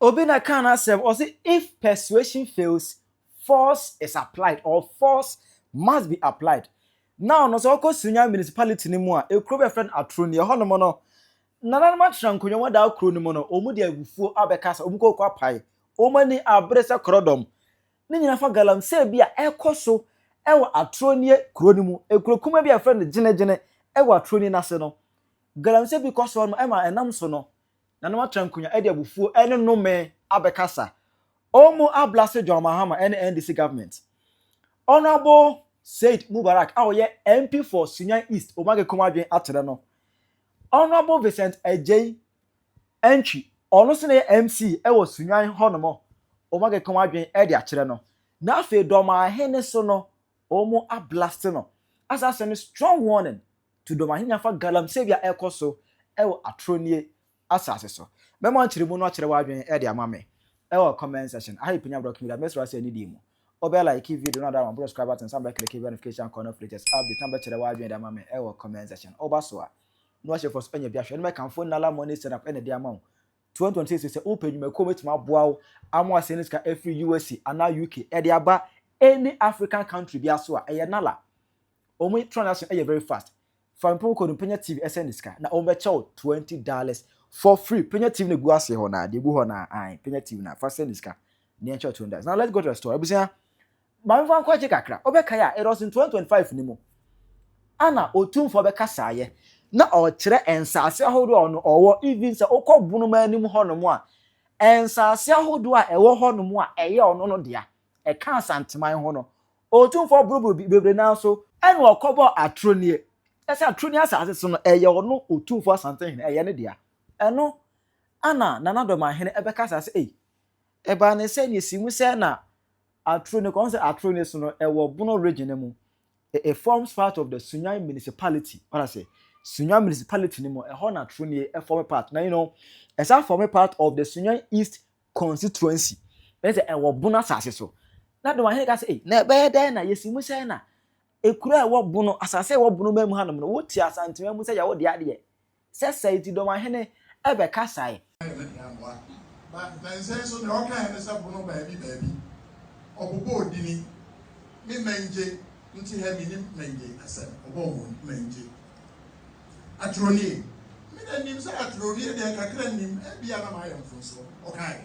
Obi na kan asɛm ɔsi, "If persuasion fails, force is applied or force must be applied." Now no, sɛ ɔkɔ Sunya Municipality no mu a, ekuro bɛfrɛ no Atronie hɔnom no, nananom atena nkonnwa mu da kuro no mu no, wɔn de abufuo abɛkasa, wɔn kɔ apae, wɔn ani abere sɛ korɔdɔm ne nyinaa fa galamsey bi a ɛkɔ so ɛwɔ Atronie kuro no mu. Ekuro kuma bi a yɛfrɛ no Gyinagyina ɛwɔ Atronie n'ase no, galamsey bi kɔ so no, ɛma ɛnam so no, nananom atena nkonnwa ɛde abufuo ɛne nnome abɛkasa. Wɔn ablast John Mahama ɛne NDC government. Honourable Said Mubarak a ɔyɛ MP for Sunyani East, wɔn akeka wɔn adwene akyerɛ no. Honourable Vincent Adjei Antwi, ɔno nso na yɛ MC ɛwɔ Sunyani hɔnom, wɔn akeka wɔn adwene ɛde akyerɛ no. Na afei Dɔmaahene so no, wɔn ablast no asa asɛ no, strong warning to Dɔmaahene afa galamsey bi a ɛkɔ so ɛwɔ Atronie asase so. Mɛma nkyerɛmu no akyerɛ wɔn adwene ɛde ama me ɛwɔ comment section. Aha yi Penya Block Media. Mɛsirɛ ase ani di mu, ɔbɛ like video no, ada ma subscribe button, san bɛ click notification kɔ no latest update, na bɛkyerɛ wɔn adwene de ama me ɛwɔ comment section. Ɔba so a na wahyɛ fɔ so ɛnya bi ahwɛ ɛno. Mɛkamfo Nala Money Setup ɛna de ama wo 2026 sɛ wopɛ dwumakuo bɛtumi aboa wo ama asɛn ne sika ɛfiri USA anaa UK ɛde aba any African country bi aso a, ɛyɛ Nala. Wɔn transaction ɛyɛ very fast. Fa promo code Penya TV ɛsɛn ne sika na wɔn bɛkyɛ wo $20 for free. Penya TV na egu ase hɔ na deɛ egu hɔ na ayi Penya TV na fa sɛn ne sika ne yɛn kyɛ $20. Now let's go to the store. Ebusua, maame fa nkɔ akyi kakra. Ɔbɛka yɛ a, it was in 2025 ne mu ana Otumfoɔ bɛka saayɛ na ɔkyerɛ nsaase ahodoɔ a ɔno ɔwɔ. Even sɛ ɔkɔ Bonoma anim hɔnom a, nsaase ahodoɔ a ɛwɔ hɔnom a ɛyɛ ɔno no dea, ɛka Asanteman ho no, Otumfoɔ boroboro bebree naa so ɛna ɔkɔbɔ Atronie ɛsɛ Atronie asase so no, ɛyɛ ɔno Otumfoɔ Asantehene, ɛyɛ ne dea. Ɛno ana Nana Dɔmahene ɛbɛka asase ɛyi ɛbaa ne sɛ ne esi mu sɛ na Atronie kɔn sɛ Atronie so no ɛwɔ Bono Region no mu. It forms part of the Sunyani Municipality. Ɔna sɛ Sunyani Municipality ni mu ɛhɔ na Atronie ɛform part na ɛsan form part of the Sunyani East Constituency. Ɛsɛ sɛ ɛwɔ Bono asase so na Dɔmahene ka sɛ ɛy na ɛbɛyɛ dɛn na yɛsi mu sɛ na ekura a ɛwɔ Bono asase a ɛwɔ Bono mu hanom no, wote Asantema mu sɛ yɛwɔ deɛ adeɛ sɛ sɛ ti Dɔmahene ɛbɛka sae. Nsɛn so nea ɔka yɛn sɛ Bono baabi baabi ɔbobɔ odini ne mɛngye nti ha mi ne mɛngye asɛm ɔbɔ wɔn mɛngye Atronie. Mi na nim sɛ Atronie deɛ kakra nim ebia na maa yɛ mfonso. Ɔka yɛ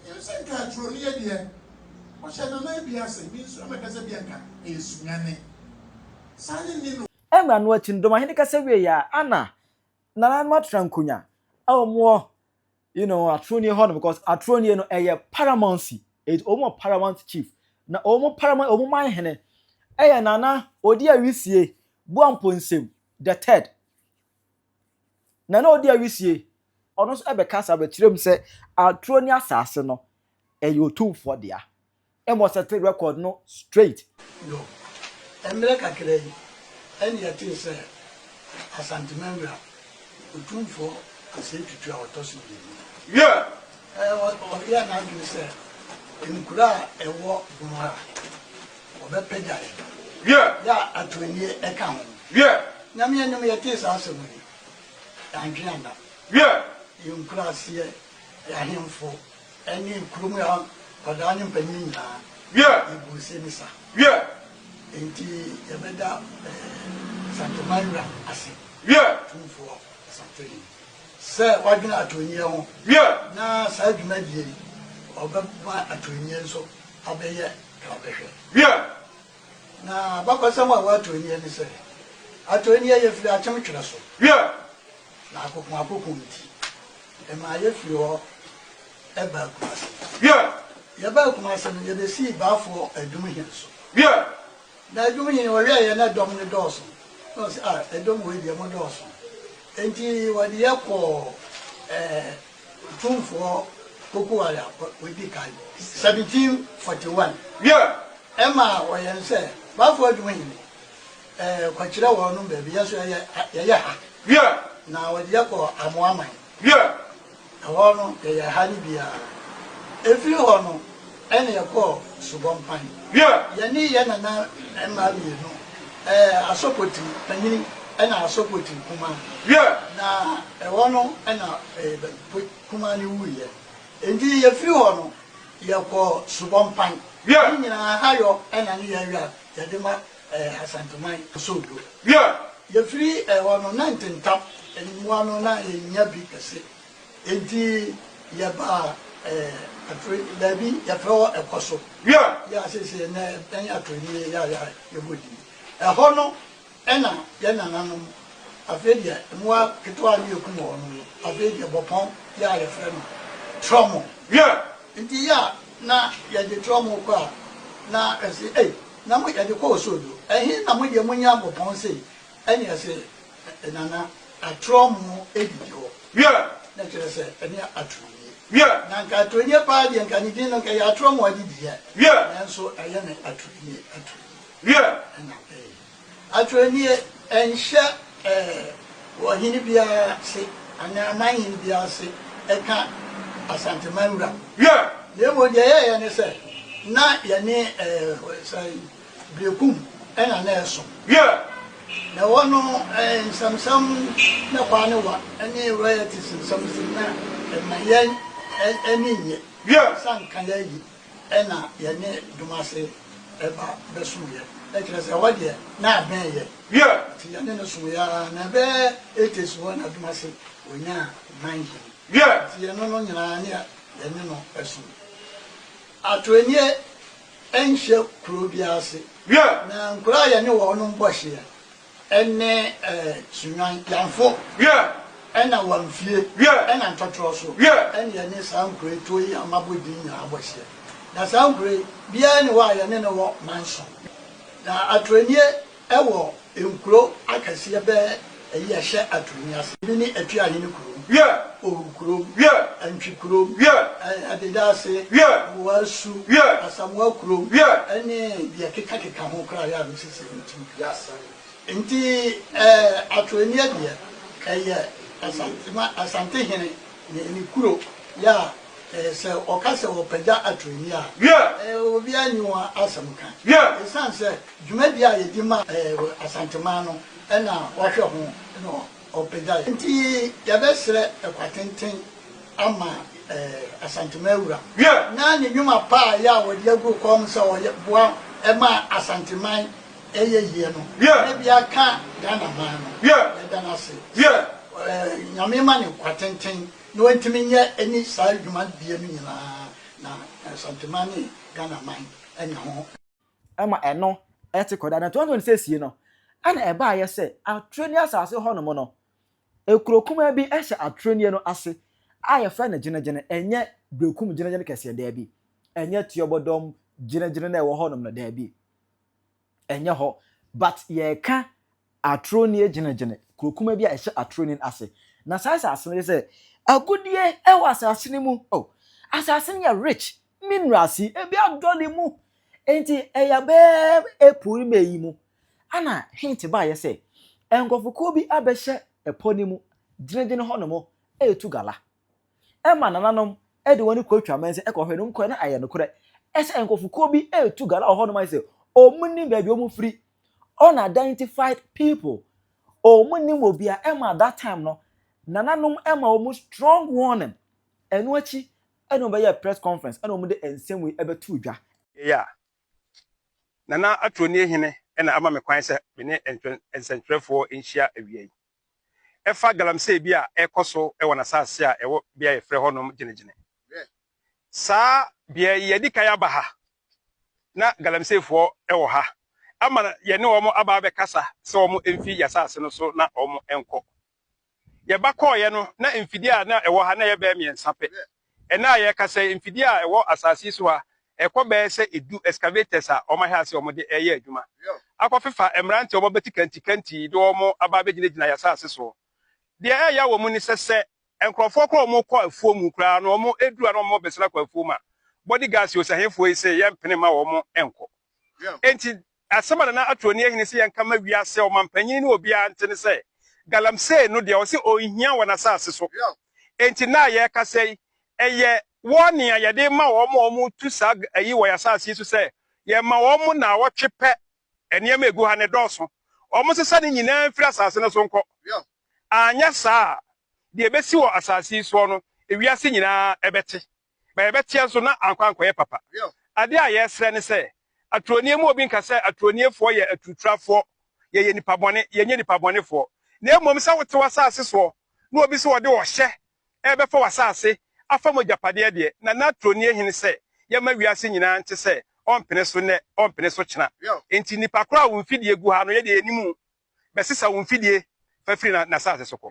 nim sɛ nka Atronie deɛ ɔhyɛ nana ebi ase mi nso ɛmɛka sɛ bia nka ɛyɛ Sunyane saa ne ni no. Ɛmra no akyi no, Dɔmahene kasa wie yɛ a, ana nananom atena nkonnwa a wɔwɔ Atronie hɔ no, because Atronie no ɛyɛ paramountcy, it wɔn wɔ paramount chief na wɔn paramount, wɔn man hene ɛyɛ Nana Odi Awisie Buamponsem the Third. Nana Odi Awisie ɔno nso ɛbɛkasa abɛkyerɛ mu sɛ Atronie asase no ɛyɛ Otumfoɔ dea. Ɛmɔ sɛte record no straight. Yo, mmerɛ kakra yi ɛne yɛtee sɛ Asantemanwura Otumfoɔ Asɛe Tutu a ɔtɔ so mmienu ɔyɛ n'adwene sɛ nkuro a ɛwɔ Bono ha ɔbɛpagya yɛn yɛ a Atoanie ɛka ho. Nyame anim, yɛtee saa asɛm yi, yɛantwe ana yɛn nkuro aseɛ, ahemfo ɛne kurom a nkwadaa ne mpanyin nyinaa yɛgu se ne sa. Nti yɛbɛda Asantemanwura ase, Tumfoɔ Asantehene, sɛ wadwene Atoanyie ho na saa dwumadie yi ɔbɛma Atoanyie nso abɛyɛ krabɛhwɛ. Na abakɔsɛm a ɛwɔ Atoanyie ne sɛ Atoanyie yɛfiri Akyem Twerɛ so na akoko akoko nti ɛma yɛfiri hɔ ɛbaa Kumase. Yɛbaa Kumase no, yɛbɛsii Baafoɔ Adum Hene so. Na Adum Hene ɔhwɛɛ yɛ na dɔm no dɔɔso na ɔsɛ a ɛdɔm wei deɛ mo dɔɔso, nti wɔde yɛ kɔɔ Tumfoɔ Kokoware a wɔdi kan 1741. Ɛma wɔyɛ sɛ Baafoɔ Adum Hene kɔkyerɛ wɔn no baabi yɛ so yɛyɛ ha na wɔde yɛ kɔ Amoaman. Ɛhɔ no yɛyɛ ha no biara. Ɛfiri hɔ no ɛne yɛkɔɔ Subɔmpan. Yɛne yɛ nana mmaa mmienu, Asɔpɔtiri panyini ɛna Asɔpɔtiri kumaa. Na ɛhɔ no ɛna kumaa no wuyɛ. Enti yɛfiri hɔ no, yɛkɔɔ Subɔmpan. Ne nyinaa hayɔ na ne yɛyɔ a yɛde ma Asanteman Osodo. Yɛfiri hɔ no, na ntentam mmoa no na yɛnnya bi kɛse. Enti yɛbaa Atore, baabi yɛfrɛ hɔ Ɛkɔso, yɛ a seesei ɛnnɛ ɛbɛn Atorenie yɛ a yɛbɔ din. Ɛhɔ no Ɛna yɛn nananom, afei deɛ mmoa ketewa a ne yɛkum wɔn no, afei deɛ bɔpɔn yɛ a yɛfrɛ no trɔmo. Nti yɛ a na yɛde trɔmo kɔ a, na ɛse ei, na mo yɛde kɔ Osodo, ɛhe na mo deɛ monya bɔpɔn sei? Ɛne ɛse nana, atrɔmo didi hɔ. Na kyerɛ sɛ ɛne atronie. Na nka atronie paa deɛ nka ne din no nka ɛyɛ atrɔmo adidiɛ. Nanso ɛyɛ ne atronie, atronie. Ɛna ɛyɛ. Atwerɛnie nhyɛ ɔhene biara ase anaa amanhene biara ase ka Asanteman wura. Na mmom deɛ yɛyɛ ne sɛ na yɛne sɛn Berekum na na ɛsom. Na ɛhɔ no nsɛmsɛm na kwaa ne wa ne royalties nsɛm si na ɛma yɛn ani nnye. Sɛ anka yɛayi Ɛna yɛne Domase ba bɛsomeeɛ. Na kyerɛ sɛ ɛhɔ deɛ na abɛn yɛ. Nti yɛne no someeɛ ara na ɛbɛyɛ eighties hɔ na Domase ɔnyaa man hene. Nti yɛno no nyinaa ne yɛne no som. Atoanie nhyɛ kuro biara ase. Na nkuro a yɛne wɔnom bɔ hyeɛ ne Sunnwan, Yamfo, ɛna Wamfie, ɛna Ntɔtorɔ so, ɛne yɛne saa nkuro yi toɔ yi a mabɔ din nyinaa bɔ hyeɛ. Na saa nkuro yi, biara nni hɔ a yɛne no wɔ manso. Na Atorɔnie wɔ nkuro akɛseɛ bɛyɛ ayi a ɛhyɛ Atorɔnie ase. Ebi ne Atuahene kurom, Owu kurom, Antwi kurom, Adedaase, Mmoasu, Asamoah kurom, ne deɛ ɛkekakeka ho koraa yɛ a mesese metumi ka. Nti Atwereneɛ deɛ ɛyɛ Asantema, Asantehene ne ne kuro yɛ a sɛ ɔka sɛ ɔpagya Atwereneɛ a, obiara nni ho asɛm ka. Ɛsiane sɛ dwumadie a yɛdi ma Asanteman no na wahwɛ ho na ɔpagyaeɛ. Nti yɛbɛsrɛ Ɛkwatenten ama Asanteman awura na ne nnwuma pa a ɛyɛ a ɔde agu kɔn mu sɛ ɔyɛ boa ma Asanteman yɛ yie no na bi aka Ghana man no. Yɛda no ase sɛ Nyame ma no nkwa tenten na wantumi nyɛ ne saa dwumadie no nyinaa na Asanteman ne Ghana man anya ho. Ɛma ɛno te kɔda. Na 2026 yi no, ɛna ɛbaeɛ sɛ Atreni asase hɔnom no, Ekuro kumaa bi hyɛ atrenie no ase a yɛfrɛ no gyenegyene, ɛnyɛ berekum gyenegyene kɛseɛ, daabi. Ɛnyɛ tuobɔdɔm gyenegyene na ɛwɔ hɔnom no, daabi. Ɛnyɛ hɔ. But yɛreka atronie gyenegyene, kuro kumaa bi a ɛhyɛ atronie no ase. Na saa asase no yɛ sɛ agudeɛ wɔ asase no mu. Oh, asase no yɛ rich, minerals yi, ebi adɔle mu. Enti ɛyɛ bɛyɛ April ne May yi mu Ɛnna hint baeɛ sɛ, nkurɔfokuo bi abɛhyɛ ɛpɔ no mu gyinagyina hɔnom retu gala. Ɛma nananom de wɔn ani kɔtwa mansin kɔhwɛ no, wɔkɔɛ na ɛyɛ nokorɛ sɛ nkurɔfokuo bi retu gala wɔ hɔnom ayɛ sɛ wɔnnim baabi wɔfiri, unidentified people, wɔnnim obiara. Ɛma that time no, nananom ma wɔn strong warning. Ɛno akyi ɛna wɔbɛyɛɛ press conference ɛna wɔde nsɛm wei ɛbɛtoo dwa. Yei a, Nana Aturoni Hene na ama me kwan sɛ me ne nsɛntwerɛfoɔ nhyia awia yi. Ɛfa galamsey bi a ɛrekɔ so wɔ n'asase a ɛwɔ bea a yɛfrɛ hɔnom Gyinagyina. Saa bea yi, yɛadi kan aba ha na galamseyfoɔ wɔ ha ama yɛne wɔn aba abɛkasa sɛ wɔn mfi yɛn asase no so na wɔn nkɔ. Yɛba kɔeɛ no, na mfidie a na ɛwɔ ha na ɛyɛ bɛyɛ mmiɛnsa pɛ. Ɛnnɛ a yɛrekasa yi, mfidie a ɛwɔ asase yi so ha, ɛkɔ bɛyɛ sɛ edu, excavators a wɔahyɛ ase a wɔde reyɛ adwuma akɔfefa mmeranteɛ a wɔabati kantikanti de wɔn aba abɛgyinagyina yɛn asase soɔ. Deɛ ɛyɛ ya wɔ mu ne sɛ, sɛ nkurɔfoɔ koraa a wɔkɔ afuo mu koraa no, wɔduru a na wɔbɛsane akɔ afuo mu a, body guards yi, ɔsahefoɔ yi se yɛmpene mma wɔn nkɔ. Enti Asɛm a Nana Aturoni Ahene se yɛnka mma wiase, ɔmampanyin ne obiara nte ne sɛ, Galamsey no deɛ ɔse ɔnhia wɔ n'asase so. Enti nnɛ a yɛrekasa yi, ɛyɛ warning a yɛde rema wɔn a wɔretu saa ayi wɔ yɛn asase yi so sɛ, yɛma wɔn nnaawɔtwe pɛ, nneɛma a egu ha no dɔɔso, wɔnsesa ne nyinaa mfiri asase no so nkɔ. Anyɛ saa a, deɛ ɛbɛsi wɔ asase yi soɔ no, wiase nyinaa bɛte. Ba yɛbɛteɛ nso na ankɔ ankɔyɛ papa. Adeɛ a yɛresrɛ ne sɛ, Aturoni mu obi nka sɛ Aturoniefoɔ yɛ aturuturafoɔ, yɛyɛ nnipa bɔne, yɛnyɛ nnipa bɔnefoɔ. Na mmom sɛ wote w'asase soɔ na obi sɛ ɔde ɔhyɛ rebɛfa w'asase afa mu agyapadeɛ deɛ, na na Aturoni hene sɛ yɛmma wiase nyinaa nte sɛ ɔmpene so nnɛ, ɔmpene so kyena. Enti nnipa korɔ a wo mfidie gu ha no, yɛdeɛ yɛnim wo, bɛsesa wo mfidie fa firi n'asase so kɔ.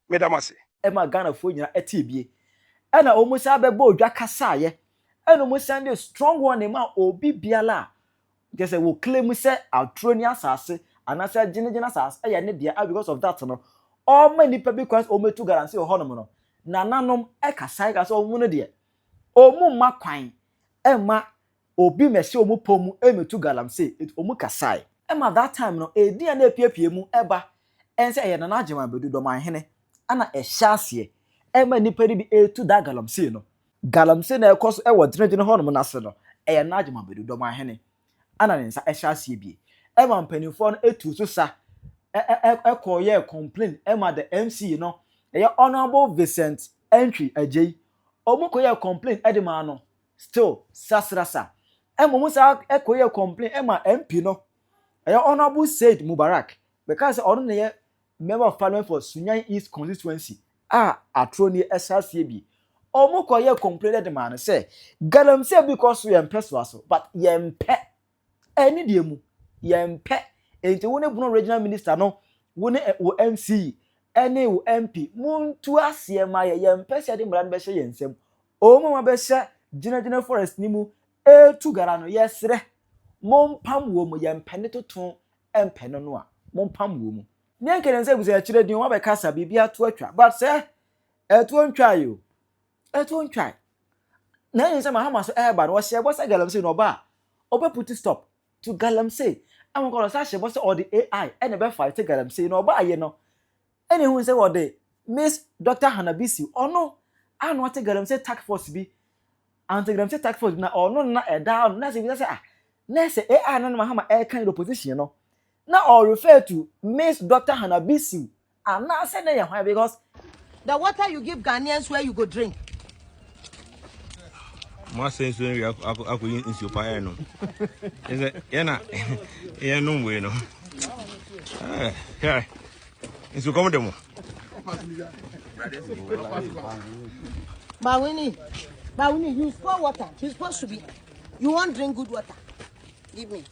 Meda mo ase. Ɛma Ghanafoɔ nyinaa tee bie. Ɛna wɔn san bɛbɔɔ dwa kasaeɛ. Ɛna wɔn san de strong warning maa obi biara a kyerɛ sɛ wɔ claim sɛ atoro ni asase anaasɛ gyinagyina asase ɛyɛ ne dea a because of that no ɔma nnipa bi kwan sɛ wɔmmɛtu galamsey wɔ hɔnom no. Nananom ɛkasae ka sɛ wɔn no deɛ wɔn mma kwan ɛmma Obi mɛhyɛ ɔmo pɔw mu ɛmɛtu galamsey eti ɔmo kasae. Ɛma that time no edin a na epiapia mu ɛba ɛne sɛ ɛyɛ Nana Agyeman Badu Dɔmanhene ɛna ɛhyɛ aseɛ ɛma nnipa no bi ɛretu that galamsey no. Galamsey no a ɛkɔ so ɛwɔ Dwenedwene hɔnom no ase no ɛyɛ Nana Agyeman Badu Dɔmanhene ɛna ne nsa ɛhyɛ aseɛ bie ɛma mpaninfoɔ no ɛtuu so sa ɛkɔ yɛɛ complain ɛma the MC no ɛyɛ Honourable Vincent Antwi Agyei ɔmo kɔ yɛɛ complain ɛde maa no Still sasrasa. Mmom saa ɛkɔ yɛ complain ɛma MP no ɛyɛ Honourable Said Mubarak bɛka sɛ ɔno na ɛyɛ Member of Parliament for Sunyani East Constituency a atorɔ nie ɛhyɛ aseɛ bi. Ɔmo kɔ yɛ complain ɛde maa no sɛ galamsey bi kɔ so yɛn mpɛ soa so but yɛn mpɛ Ɛne deɛ mu, yɛmpɛ. Enti wo ne Bono Regional Minister no, wo ne wo MC ɛne wo MP, montu aseɛ ma yɛ. Yɛmpɛ sɛ yɛde mmara no bɛhyɛ yɛn nsam. Wɔn a wɔabɛhyɛ Gyinagyina Forest no mu retu gara no, yɛsrɛ, mompam wɔn mu. Yɛmpɛ ne toto mpɛ no no a, mompam wɔn mu. Nea nka yɛn sɛ abusua akyerɛ din wɔabɛkasa biribi ato atwa but sɛ ɛtoɔ ntwae o ɛtoɔ ntwae na ɛyɛ sɛ Mahama so ɛreba no ɔhyɛ bɔ sɛ galamsey na ɔba a ɔbɛ put stop to galamsey ama kɔ ɔsan hyɛ bɔ sɛ ɔde AI ɛna ɛbɛ fight galamsey na ɔba ayɛ no ɛna ehu sɛ ɔde Miss Dr. Hannah Bisiw ɔno ano ate galamsey task force bi anti galamsey task force bi na ɔno na ɛda ano na sɛ bisa sɛ ah na sɛ AI no na Mahama ɛka in opposition no na ɔ refer to Miss Dr. Hannah Bisiw anaasɛ na yɛ hwan because The water you give Ghanaians where you go drink. Mo asɛ nsuo no wie akɔyi nsuo pa ɛnom. Ɛsɛ yɛna yɛnom wei no. Hwɛ nsuo kɔm de mo. Bawini, Bawini, you spoil water. It's supposed to be. You won't drink good water. Give me.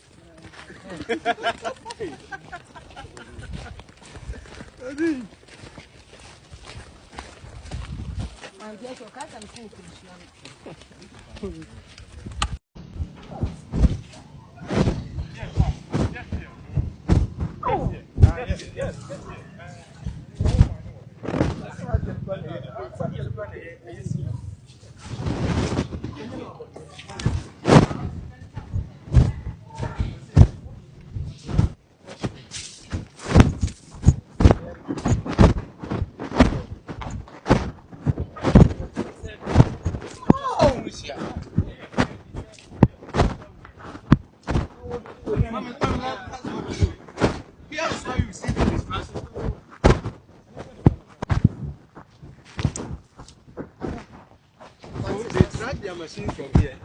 So they track their machine from here.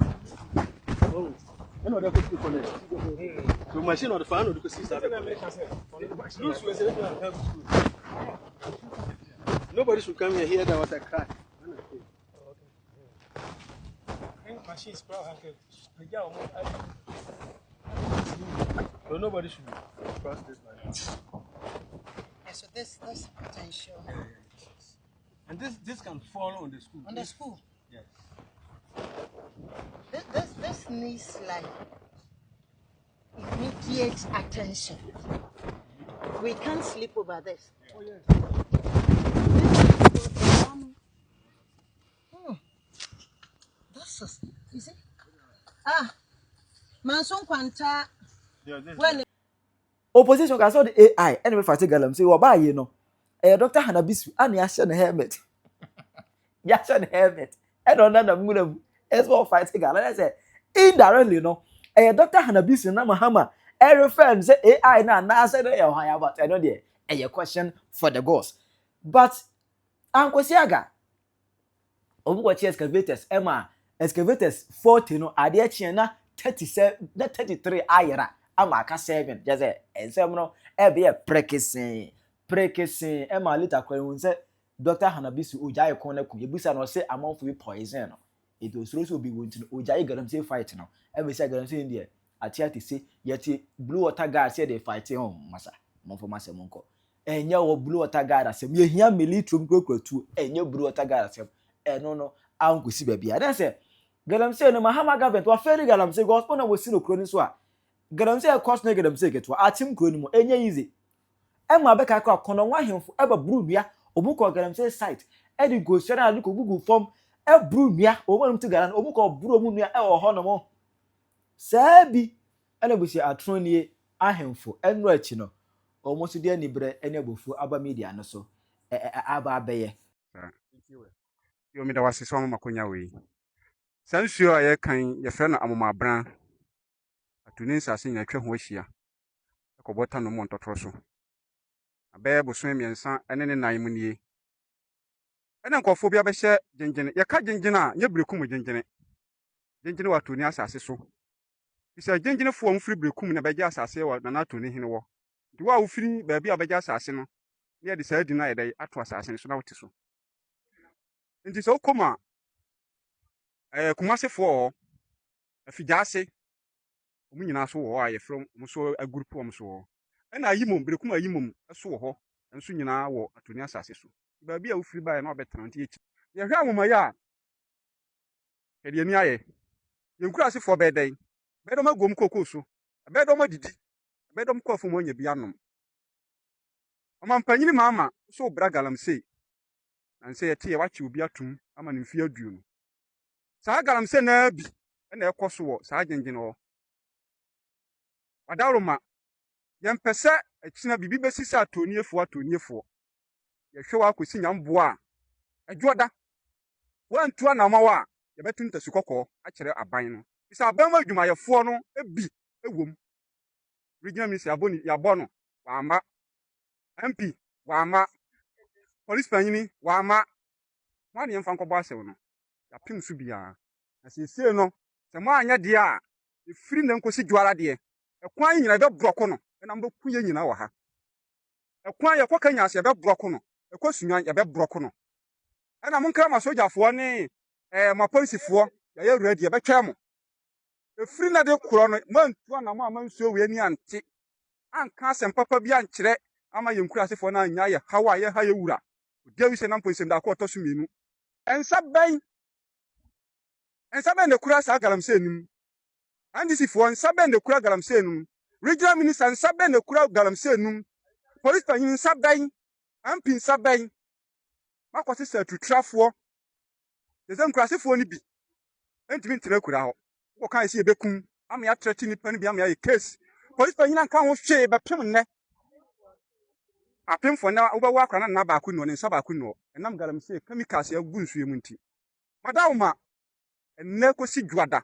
Oh, ɛna ɔde akɔ school connect. So machine ɔde fa ɛna ɔde kɔ si saa. Nobody should come here hear that what I cry. So nobody should cross this line. Yeah, so this this potential. And this this can fall on the school. On the school. Yes. This this, this needs like immediate attention. We can't sleep over this. Oh, yes. This is, you see? Ah, Manson Kwanta. When Opposition ka sɛ ɔde AI ɛna bɛfa te galamsey wɔ ɔbaa yi no ɛyɛ Dr. Hannah Bisu ana yɛahyɛ no helmet yɛahyɛ no helmet ɛna ɔnam nam nwura mu ɛsɛ ɔfa te galamsey sɛ indirectly no ɛyɛ Dr. Hannah Bisu na Mahama ɛrefɛ no sɛ AI no anaasɛ no ɛyɛ hwan but ɛno deɛ ɛyɛ question for the gods but ankwasi aga wɔn kɔkye excavators ɛma Excavators 40 no adeɛ kyeɛ na 37 na 33 ayera ama aka 7. Kyerɛ sɛ nsɛm no ɛbɛyɛ prekesee prekesee ɛma later koraa ehu sɛ Dr. Hanabisu ogyae ko no ko. Yɛbisa no ɔse amanfo bi poison no. Enti osuro sɛ obi wu nti no ogyae galamsey fight no. Ɛma sɛ galamsey no deɛ ate ate se yɛte blue water guard sɛ yɛde fight ho masa. Momfa mo asɛm nkɔ. Ɛnyɛ wɔ blue water guard asɛm. Yɛhia military mu kurakura tuo. Ɛnyɛ blue water guard asɛm. Ɛno no ankosi baabi a. Ɛdɛn sɛ galamsey no Mahama government wafɛre galamsey because ɔna wɔsi no kuro no so a galamsey ɛkɔ so no galamsey ketewa akyem kuro no mu ɛnyɛ easy. Ɛma bɛka kɔ akɔnɔnwa ahemfo ɛbɛ buru nnua ɔmo kɔ galamsey site ɛde nkosua no ade kɔ gugu fam ɛburu nnua ɔmo anum ti gara no ɔmo kɔ buru ɔmo nnua ɛwɔ hɔ nom saa bi ɛna busia atronie ahemfo ɛnura akyi no ɔmo nso de anibrɛ ɛne abufuo aba media no so ɛ ɛ aba abɛyɛ. Saa. Yo, meda wo ase sɛ wama makonya wei. Saa nsuo a yɛreka yi, yɛfrɛ no Amomabran. Atu ne nsase nyinaa atwa ho ahyia kɔbɔ Tanom wɔ ntɔtorɔ so. Na bɛyɛ bosome mmiɛnsa ne ne nan mu nie. Ɛna nkurɔfoɔ bi abɛhyɛ gyengyene. Yɛka gyengyene a, nyɛ berekum gyengyene. Gyengyene wɔ Atoni asase so. Fi sɛ gyengyenefoɔ a wɔfiri berekum na bɛgye asase wɔ Nana Atoni hene wɔ. Nti wo a wofiri baabi a wobɛgye asase no, na yɛde saa din no ayɛ dɛn ato asase no so na wote so. Nti sɛ wokɔ mu a, ɛyɛ Kumasefoɔ wɔ hɔ, Afigyaase, wɔn nyinaa so wɔ hɔ a yɛfrɛ wɔn nso agurupu wɔn so wɔ hɔ. Ɛna Ayimom, Berekum Ayimom nso wɔ hɔ, nso nyinaa wɔ Atoni asase so. Baabi a wofiri baeɛ na wɔabɛtena nti yɛkyi. Yɛhwɛ anwoma yi a, hwɛ deɛ ani ayɛ. Yɛn nkurasefoɔ bɛyɛ dɛn? Ɛbɛyɛ dɛ wɔagu wɔn kookoo so, ɛbɛyɛ dɛ wɔadidi, ɛbɛyɛ dɛ wɔkɔ afuom anya bi anom. Ɔmampanyini Mahama nso rebra galamsey. Na nsɛ yɛte yɛ wakye obi atom ama no mfeɛ 20. Saa galamsey no ara bi na ɛkɔ so wɔ saa gyengyen hɔ. Ɔdawuroma, yɛmpɛ sɛ akyina biribi bɛsi sɛ atɔniefoɔ atɔniefoɔ. Yɛhwɛ wɔ akɔsi nyamboa a, ɛdwoɔ da. Woantu anamɔn a, yɛbɛto ntasu kɔkɔɔ akyerɛ aban no. Fisɛ aban mu adwumayɛfoɔ no bi wɔ mu. Regional minister yɛabɔ ni yɛabɔ no, wamma. MP wamma. Police panyini wamma. Hwan ne yɛmfa nkɔbɔ asɛm no? Yɛapem so biara. Na seesei no, sɛ moanyɛ deɛ a, ɛfiri nnɛ nkɔsi dwoara deɛ, ɛkwan yi nyinaa yɛbɛborɔko no, ɛna mobɛku yɛn nyinaa wɔ ha. Ɛkwan yɛkɔ Kenya ase yɛbɛborɔko no, ɛkɔ Sunyani yɛbɛborɔko no. Ɛna monkra mo asogyafoɔ ne ɛɛ mo apolisifoɔ, yɛayɛ ready, yɛbɛtwɛn mo. Ɛfiri nnɛ de korɔ no, moantu anamɔ amma nsuo wei ani ante, anka asɛm papa bi ankyerɛ ama yɛn nkurasefoɔ no annya yɛ haw a yɛha yɛ wura. Ɔdi awi sɛ na mpo nsɛm daako a ɔtɔ so mmienu. Nsa bɛn nsa bɛn na ekura saa galamsey no mu? NDC foɔ nsa bɛn na ekura galamsey no mu? Regional minister nsa bɛn na ekura galamsey no mu? Police panyin nsa bɛn? MP nsa bɛn? Makɔ sesa atuturafoɔ. Te sɛ nkurasefoɔ no bi ntumi ntena akura hɔ. Wokɔka sɛ yɛbɛkum ama yɛatrɛte nnipa no bi ama yɛayɛ case. Police panyin anka ho hwee bɛpem nnɛ. Apemfoɔ nnɛ wobɛwɔ akora na nna baako nni hɔ, ne nsa baako nni hɔ. Ɛnam galamsey chemicals a ɛgu nsuo mu nti. Madawoma, ɛnnɛ kɔsi dwoada,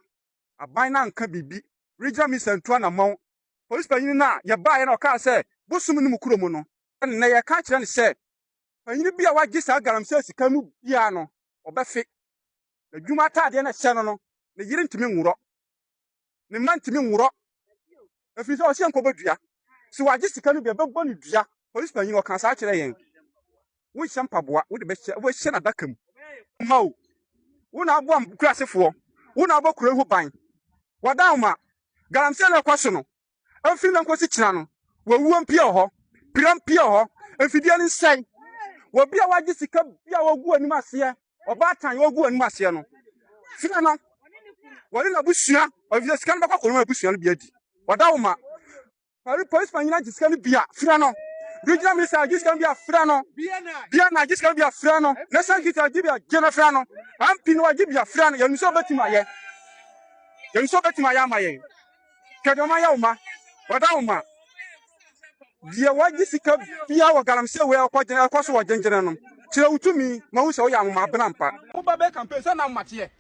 aban no anka biribi. Regional minister ntu anammɔn. Police panyin no a yɛbaeɛ na ɔkaa sɛ bosom no mu kuro mu no, ɛnnɛ yɛka akyerɛ no sɛ panyin bi a wagye saa galamsey sika mu biara no, ɔbɛfe. N'adwuma ataadeɛ no ɛhyɛ no no, ne yere ntumi nworɔ. Ne mma ntumi nworɔ. Ɛfiri sɛ ɔsɛ nkɔbɔ dua. Sɛ wagye sika no bi a, ɛbɛbɔ no dua. Polisi panyin ɔka saa kyerɛ yɛn. Wonhyɛ mpaboa, wode bɛhyɛ, wobɛhyɛ n'adaka mu. Ma o, wo na aboa nkurasefoɔ, wo na abɔ kuro yi ho ban. Wadan ma galamsey no ɛkɔ so no, Ɛmfiri nnɛ nkɔsi kyena no, wɔawuo mpie wɔ hɔ, pira mpie wɔ hɔ, mfidie no nsɛe. Obi a wagye sika bi a wɔgu anim aseɛ, ɔbaatan a wɔgu anim aseɛ no, frɛ no, wɔne n'abusua, ɔfisɛ sika no bɛkɔ akɔnom abusua no bi adi. Ɔda wo ma. Polisi panyin agye sika no bi a, frɛ no. Regional minister agye sika no bi a, frɛ no. BNI agye sika no bi a, frɛ no. National security agye bi a, gye no frɛ no. MP no agye bi a, frɛ no. Yɛnim sɛ ɔbɛtumi ayɛ. Yɛnim sɛ ɔbɛtumi ayɛ ama yɛn. Hwɛ deɛ ɔma yɛ wo ma. Wɔda wo ma. Deɛ wagye sika bia wɔ galamsey wei ɛkɔ gyina ɛkɔ so wɔ gyengyene no. Kyerɛ wo tumi ma hu sɛ woyɛ anwoma abena mpa. Wo ba bɛ campaign sɛ na mmateɛ.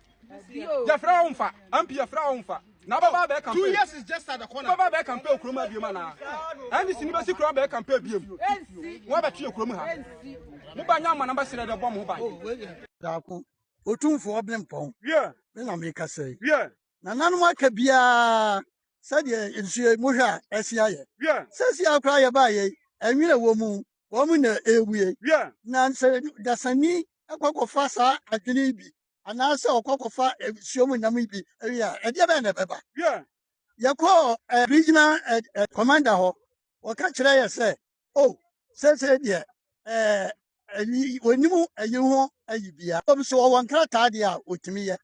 Yɛfrɛ wo mfa. MP yɛfrɛ wo mfa. Na bɛba bɛ campaign. 2 years is just at the corner. Bɛba bɛ campaign kurom ha biom anaa? NDC ni bɛsi kurom bɛ campaign biom. Mo abɛto yɛ kurom ha. Mo ba nya ama na bɛsrɛ dɛ bɔ mo ho ban. Daako. Otumfoɔ Bempɔn. Me na mekasa yi. Nananom aka biara sɛdeɛ nsuo yi mohwɛ a ɛsi ayɛ. Sɛsi ara koraa yɛbaeɛ yi, ɛnwene wɔ mu, wɔn na ɛrewie. Na sɛ dasani kɔkɔfa saa adwene yi bi anaasɛ ɔkɔkɔfa nsuo mu nam yi bi wie a, ɛdeɛ bɛn na ɛbɛba? Yɛkɔɔ regional commander hɔ, wɔka kyerɛ yɛ sɛ, o, seesei deɛ ɛɛ wɔnim ayi ho ayi bia. Wɔm so wɔwɔ nkrataa deɛ a wɔtumi yɛ.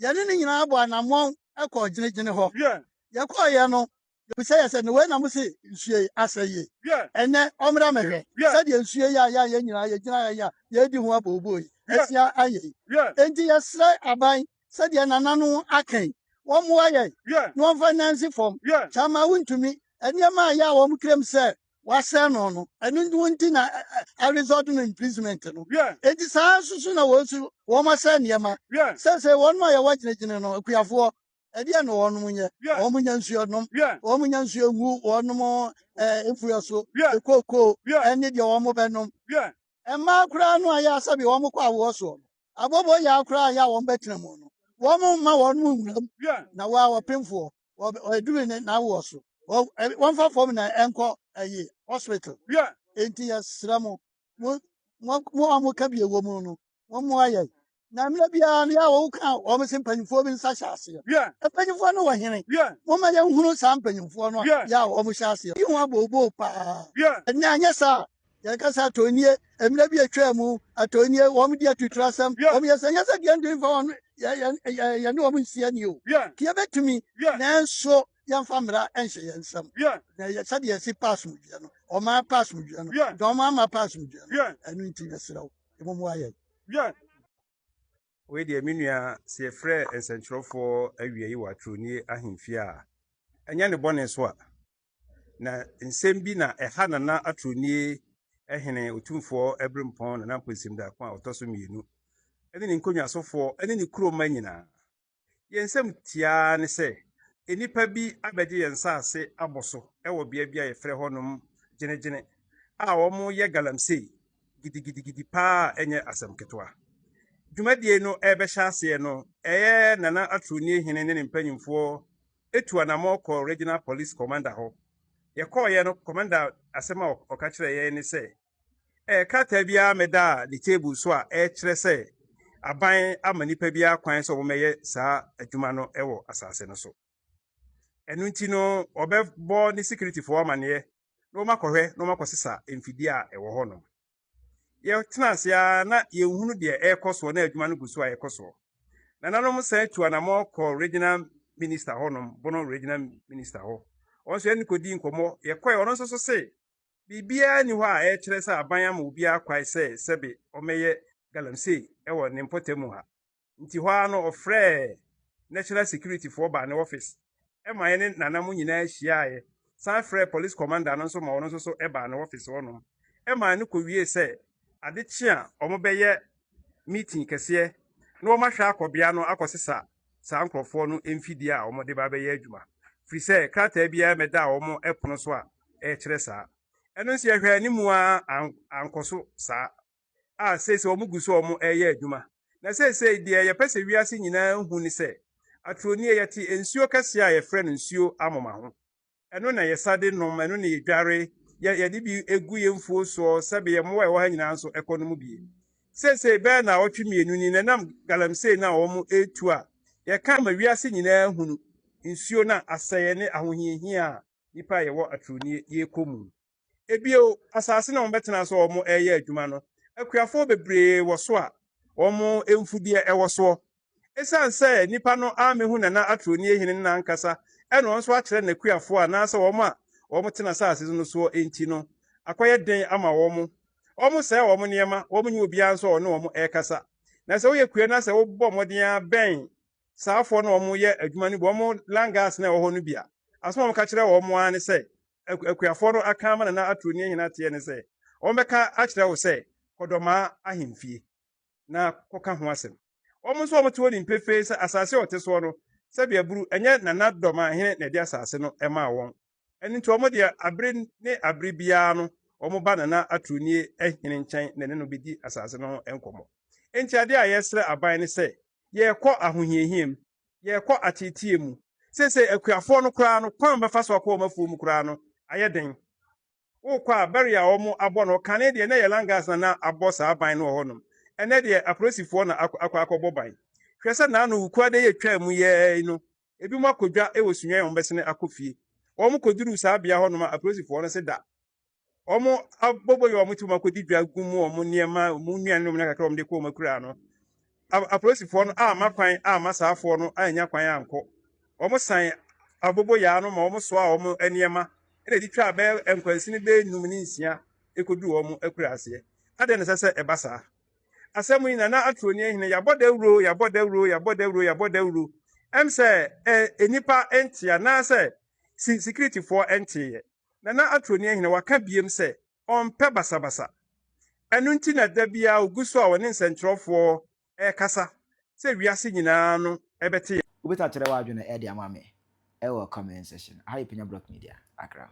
Yɛne ne nyinaa bɔ anammɔn kɔɔ gyinagyina hɔ. Yɛkɔɔyɛ no, yɛbisa yɛ sɛ, na wei na mo se nsuo yi asɛ yie? Ɛnɛ ɔmmra mɛhwɛ sɛdeɛ nsuo yi a yɛ a yɛn nyinaa yɛgyina ha yi a yɛredi ho abooboo yi asia ayɛ yi. Enti yɛsrɛ aban sɛdeɛ nananom aka yi, wɔmmoa yɛn na wɔmfa nansi fam. Kyama wontumi, nneɛma a yɛ a wɔn claim sɛ wɔasɛe no no, ɛno nti na a result no imprisonment no. Enti saa nso so na wɔn nso wɔn asɛe nneɛma. Sɛsɛ wɔn a yɛwɔ gyinagyina no, akuafoɔ, ɛdeɛ na wɔn nyɛ. Wɔn nya nsuo nom, wɔn nya nsuo ngu wɔn mfuo so, kookoo ɛne deɛ wɔn bɛnom. Mmaa koraa no a yɛ asɛbi wɔn kɔ awoɔ soɔ no, abobo yɛ koraa yɛ a wɔn bɛtena mu no, wɔn mma wɔn mu nwuram na wɔn a wɔpemfoɔ wɔduru ne n'awoɔ so, wɔmfa fam na ɛnkɔ ɛyi hospital. Enti yɛsrɛ mo, mo mo a moka bi ɛwɔ mu no, wɔmmoa yɛn. Na mmerɛ biara no yɛ a wɔka wɔn sɛ mpanyinfoɔ bi nsa hyɛ aseɛ. Mpanyinfoɔ no wɔ hene. Momma yɛnhunu saa mpanyinfoɔ no a yɛ a wɔn hyɛ aseɛ. Yi ho abooboo paa. Ɛnɛ anyɛ saa yɛka sɛ atɔnie mmerɛ bi atwa mu atɔnie wɔn di atuturu asɛm wɔn yɛ sɛ nyɛ sɛ deɛ ntumi fa wɔn yɛne wɔn nsia ni o. Yɛbɛtumi nanso yɛmfa mmara nhyɛ yɛn nsam. Na yɛ sɛdeɛ yɛsi pa asomdwoeɛ no, ɔman pa asomdwoeɛ no, deɛ ɔman ama pa asomdwoeɛ no, ɛno nti yɛsrɛ wo, mommoa yɛn. Wei deɛ me nua, sɛ yɛfrɛ nsɛnkyerɛwfoɔ awia yi wɔ Atronie ahemfie a, ɛnyɛ ne bɔne so a. Na nsɛm bi na ɛha Nana Atronie hene Otumfoɔ Aberempɔn Nana Mponsim Darko a ɔtɔ so mmienu ne ne nkonnwasofoɔ ne ne kuromma nyinaa. Yɛn nsɛm tiaa ne sɛ, nnipa bi abɛgye yɛn nsase abɔ so wɔ bea bi a yɛfrɛ hɔnom Gyenegyene a wɔyɛ galamsey gidigidigidi paa a ɛnyɛ asɛm ketewa. Dwumadie no rebɛhyɛ aseɛ no, ɛyɛ Nana Atronie hene ne ne mpanyimfoɔ tu anammɔn kɔɔ Regional Police Commander hɔ. Yɛkɔeɛ no, Commander asɛm a ɔka kyerɛɛ yɛn ne sɛ, Ɛɛ, krataa biara mmɛdaa ne table so a ɛrekyerɛ sɛ aban ama nnipa biara kwan sɛ wɔmmɛyɛ saa adwuma no wɔ asase no so. Ɛno nti no, wɔbɛbɔ ne securityfoɔ amanneɛ na wɔakɔhwɛ na wɔakɔsesa mfidie a ɛwɔ hɔ nom. Yɛtena ase ara na yɛnhunu deɛ ɛrekɔ soɔ na adwuma no gu so a ɛrekɔ soɔ. Nananom san tu anammɔn kɔ regional minister hɔnom, Bono regional minister hɔ. Wɔn nso yɛne no kɔdii nkɔmmɔ. Yɛkɔe, ɔno nso so se biribiara nni hɔ a ɛrekyerɛ sɛ aban ama obiara kwae sɛ sɛbe ɔmmɛyɛ galamsey wɔ ne mpɔtam ha. Nti hɔ ara no ɔfrɛɛ National Security foɔ baa ne office ma yɛne Nana mo nyinaa hyiaeɛ, san frɛɛ Police Commander no nso ma ɔno nso so baa ne office hɔnom ma ɛno kɔwiee sɛ ade kye a wɔbɛyɛ meeting kɛseɛ na wɔahwɛ akɔ bea no akɔsesa saa nkurɔfoɔ no mfidie a wɔde ba bɛyɛ adwuma, firi sɛ krataa biara mmɛdaa wɔn pono so a ɛrekyerɛ saa. Ɛno nso yɛhwɛɛ ne mu ara ankɔ so saa a seesei wɔn gu so a wɔreyɛ adwuma. Na seesei deɛ yɛpɛ sɛ wiase nyinaa hu ne sɛ, Atronie yɛte nsuo kɛseɛ a yɛfrɛ no nsuo amoma ho. Ɛno na yɛsa de nom, ɛno na yɛdware, yɛ, yɛde bi gu yɛn mfuo soɔ, sɛbe yɛn mmoa a ɛwɔ ha nyinaa nso ɛkɔ no mu bie. Seesei bɛyɛ naawɔtwe mmienu ni na ɛnam galamsey no a wɔretu a yɛka ma wiase nyinaa hunu nsuo no a asɛeɛ ne ahohiahia a nnipa a yɛwɔ Atronie yɛrekɔ mu. Ebio, asase no a wɔbɛtena so a wɔreyɛ adwuma no, akuafoɔ bebree wɔ so a wɔn mfudeɛ wɔ soɔ. Esiane sɛ nnipa no ammɛhu Nana Atronie hene no n'ankasa na ɔno nso akyerɛ n'akuafoɔ anaasɛ wɔn a wɔte n'asase no soɔ nti no, akɔyɛ den ama wɔn. Wɔsɛe wɔn nneɛma, wɔnyɛ obiara nso a ɔne wɔn rekasa. Na sɛ woyɛ kua na sɛ wobɔ mmɔden ara bɛn saafoɔ no a wɔyɛ adwuma no bi, wɔn langas no a ɛwɔ hɔ no bi a, asɛm a wɔka kyerɛ wɔn ara ne sɛ, akuafoɔ no aka ama Nana Atronie hene ateɛ ne sɛ, wɔbɛka akyerɛ wo sɛ, kɔ Dɔmaa ahemfie. na kɔka ho asɛm. Wɔn nso a wɔte hɔ nim pefee sɛ asase a wɔte soɔ no, sɛbe aburu, ɛnyɛ Nana Dɔmahene na ɛde asase no maa wɔn. Ɛno nti wɔn deɛ abere ne abere biara no, wɔba Nana Atronie hene nkyɛn na ɛne no bɛdi asase no ho nkɔmmɔ. Enti adeɛ a yɛresrɛ aban ne sɛ, yɛrekɔ ahohiahia mu, yɛrekɔ ateeteɛ mu. Seesei akuafoɔ no koraa no, kwan a wɔbɛfa so akɔ wɔn afuo mu koraa no ayɛ den. Wokɔ a, barrier a wɔabɔ no, kane deɛ na ɛyɛ landguards na na abɔ saa ban no wɔ hɔnom. Ɛnnɛ deɛ apolisifoɔ na akɔ akɔbɔ ban. Hwɛ sɛ naano Wukuada yi a ɛtwaa mu yi ara yi no, ebinom akɔ dwa wɔ Sunyani a wɔbɛsene akɔ fie. Wɔkɔduruu saa bea hɔnom a, apolisifoɔ no se da. Wɔn abobɔ yi a wɔte mu akɔdi dwa gu mu wɔn nneɛma, wɔn nnuane ne wɔn nneɛma kakra a wɔde kɔ wɔn akuraa no, apolisifoɔ no amma kwan amma saa afoɔ no annya kwan ankɔ. Wɔsan aboboyaa no ma wɔsoaa wɔn nneɛma na ɛde twaa bɛyɛ nkwansini bɛyɛ num ne nsia kɔduruu wɔn akuraaseɛ. Adɛn na ɛsɛ sɛ ɛba saa? Asɛm yi, Nana Aturoni Ahene, yɛabɔ dawuro, yɛabɔ dawuro, yɛabɔ dawuro, yɛabɔ dawuro. Ɛm sɛ nnipa nte anaasɛ sikiritifoɔ nteeɛ. Nana Aturoni Ahene, waka biem sɛ ɔmpɛ basabasa. Ɛno nti na da biara ogu so a ɔne nsɛnkyerɛwfoɔ rekasa sɛ wiase nyinaa no bɛte yɛn. Wobɛtumi akyerɛ w'adwene de ama me wɔ comment section. Aha yɛ Panya Block Media, Accra.